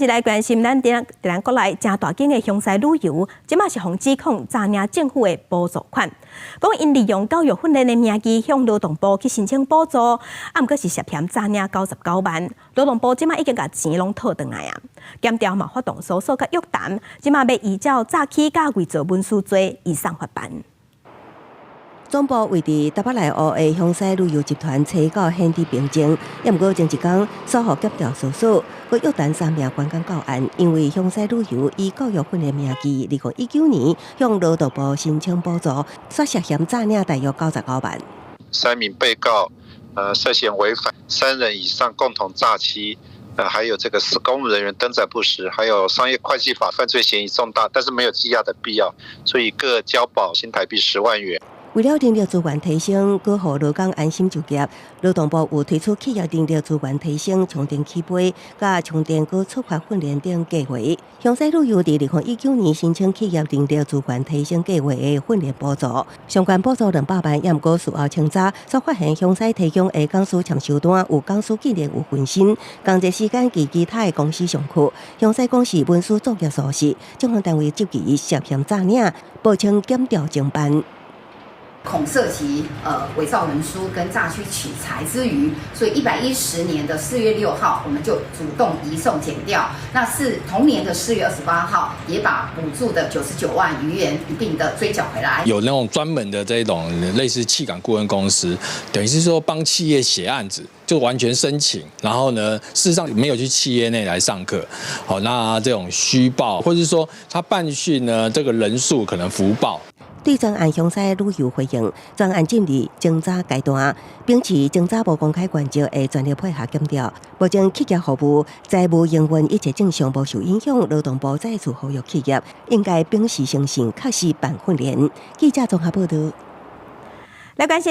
是來關心咱佇咱國內誠大間的香西旅遊，這馬是予指控詐領政府的補助款，講𪜶利用教育訓練的名義向勞動部去申請補助，啊，毋過是涉嫌詐領99萬。勞動部這馬已經共錢攏討轉來啊！檢調嘛發動搜索佮約談，這馬欲依照詐欺佮偽造文書罪移送法辦。總部位佇台北內湖的香西旅遊集團初九顯佇平靜，也毋過前一工鎖予檢調搜索，閣約談三名關工教案，因為香西旅遊以教育訓練名義，2019年向勞動部申請補助，煞涉嫌詐領大約99萬。三名被告，涉嫌違反三人以上共同詐欺，還有這個公務人員登載不實，還有商業會計法犯罪嫌疑重大，但是沒有羈押的必要，所以各交保新台幣10萬元。為了人力資源提升，閣予勞工安心就業，勞動部有推出企業人力資源提升充電起飛、佮充電閣觸發訓練等計畫。香西旅遊佇2019年申請企業人力資源提升計畫的訓練補助，相關補助200萬，也毋過事後清查，煞發現香西提供的講師簽收單有講師竟然有分身，仝一時間佇其他的公司上課。香西講是文書作業疏失，中方單位質疑涉嫌詐領，報請檢調偵辦。恐涉及偽造文書跟詐欺取財之虞，所以110年的4月6號，我們就主動移送檢調。那是同年的4月28號，也把補助的99萬餘元一併的追繳回來。有那種專門的這種類似企管顧問公司，等於是說幫企業寫案子，就完全申請，然後呢，事實上沒有去企業內來上課。好，那這種虛報，或者是說他辦訓呢，這個人數可能浮報。對專案香西旅遊回應，專案進入偵查階段，秉持偵查無公開原則，會全力配合檢調。目前企業服務、財務營運一切正常，無受影響。勞動部再次呼籲企業應該秉持誠信，確實辦訓練。記者綜合報道。來關心。